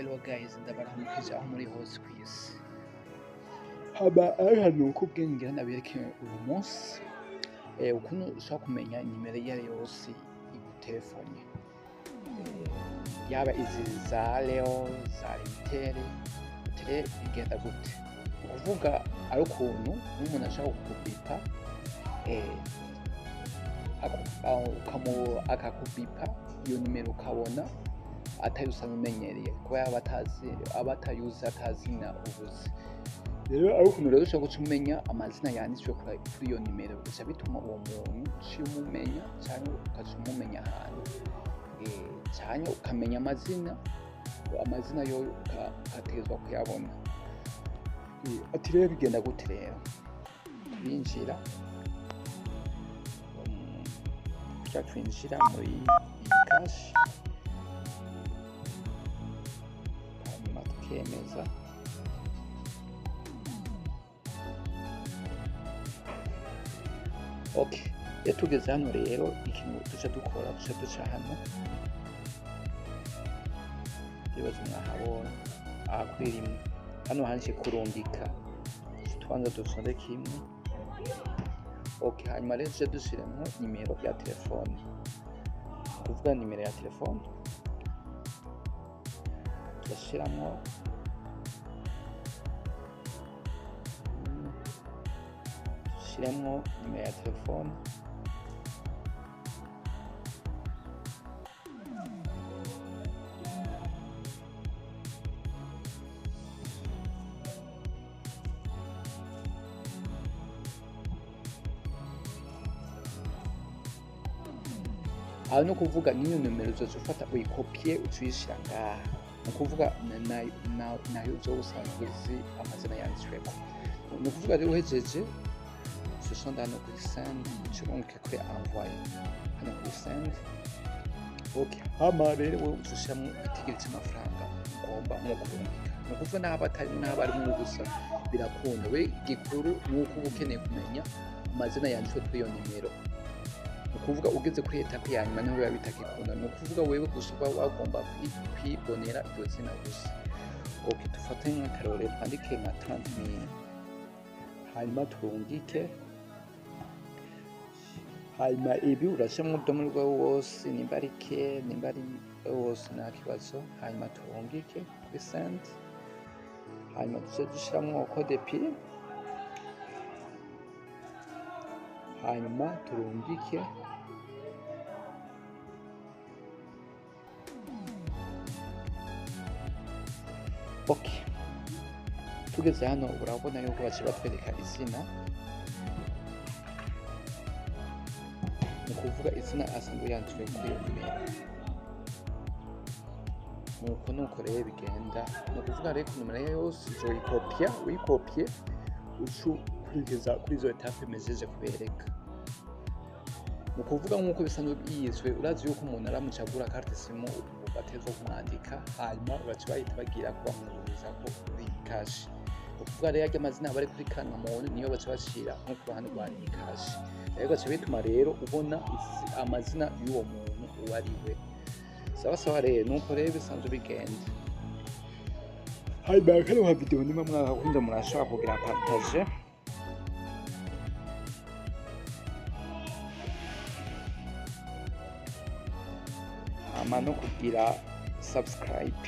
Hello guys, ndabaramukije aho muri hose kw'isi. Haba ari hano kubwenge ngira ndabereke uyu munsi ukuntu ushobora kumenya inimero iyo ari yose igutelefone, yaba izi za Leo, za Airtel. Tele bigenda gute? Ni ukuvuga ari ukuntu nk'umuntu ashobora kukubipa, akakubipa iyo nimero, ukabona atayo usanzwe umenyereye, kuba yaba atazi, aba atayuzi, atazina ubuzi. Rero ari ukuntu rero ushobora guca umenya amazina yanditswe kuri iyo nimero, bigaca bituma uwo muntu uciye umumenya, canke ugaca umumenya ahantu, canke ukamenya amazina yoyo ugategerezwa kuyabona. Ati rero bigenda gute? Rero turinjira, tuca twinjira muri iyi kashi, hanyuma tukemeza. Okay, iyo tugeze hano rero, ikintu duca dukora, duca duca hano, ibibazo mwahabonye aha kuri rimwe, hano handitse kurungika, tubanza dusonde kimwe. Okay, hanyuma rero duce dushiremwo nimero ya telefone, kuvuga nimero ya telefone tugashiramwo, dushiremwo nimero ya telefone. Aho ni ukuvuga n'iyo nomero uzoca ufata uyikopiye, uca uyishira ngaha. Ni ukuvuga nayo uzoba usanzwe uzi amazina yanditsweko. Ni ukuvuga rero uhejeje, uca usonda hano kuri send, uca urungika kuri envoyer, hano kuri send. Okay, hama rero wewe uca ushiramwo igitigiri c'amafaranga ugomba nko kurungika. Ni ukuvuga n'aba atari, n'aba arimwo ubusa, birakunda. We igikuru ni uko uba ukeneye kumenya amazina yanditswe kuri iyo nimero. Ni ukuvuga ugeze kuri étape ya nyuma niho biba bitagikunda. Ni ukuvuga wewe gusa uba wagomba kwibonera iryo zina gusa. Okay, dufate nk'akarorero, twandike nka 30,000, hanyuma turungike. Hanyuma ibi urashiramwo urudome rwawe wose, nimba ari ke, nimba ari wose, nta kibazo. Hanyuma turungike kuri send, hanyuma duce dushiramwo code PIN, hanyuma turungike. Okay, tugeze hano urabona yuko baciye batwereka izina, ni ukuvuga izina asanzwe yanditswe kuri iyo nimero. Nuko rero bigenda. Ni ukuvuga rero ku nimero yose uzoyikopya, uyikopye uca ukurikiza kuri izo étape mejeje kubereka. Ni ukuvuga nk'uko bisanzwe byizwe, urazi yuko umuntu aramutse agura carte SIM bategerezwa kumwandika, hanyuma baca bahita bagira ko bamwuzuza ko kuri cash. Ni ukuvuga rero arya mazina aba ari kuri karangamuntu niyo baca bashira nko ku ruhande rwa cash. Rero bigaca bituma rero ubona amazina y'uwo muntu uwo ari we. Sawa sawa, rero nuko rero bisanzwe bigenda. Hanyuma kano ka video nimba mwakakunda, murashobora kugira partage, hama no kugira subscribe.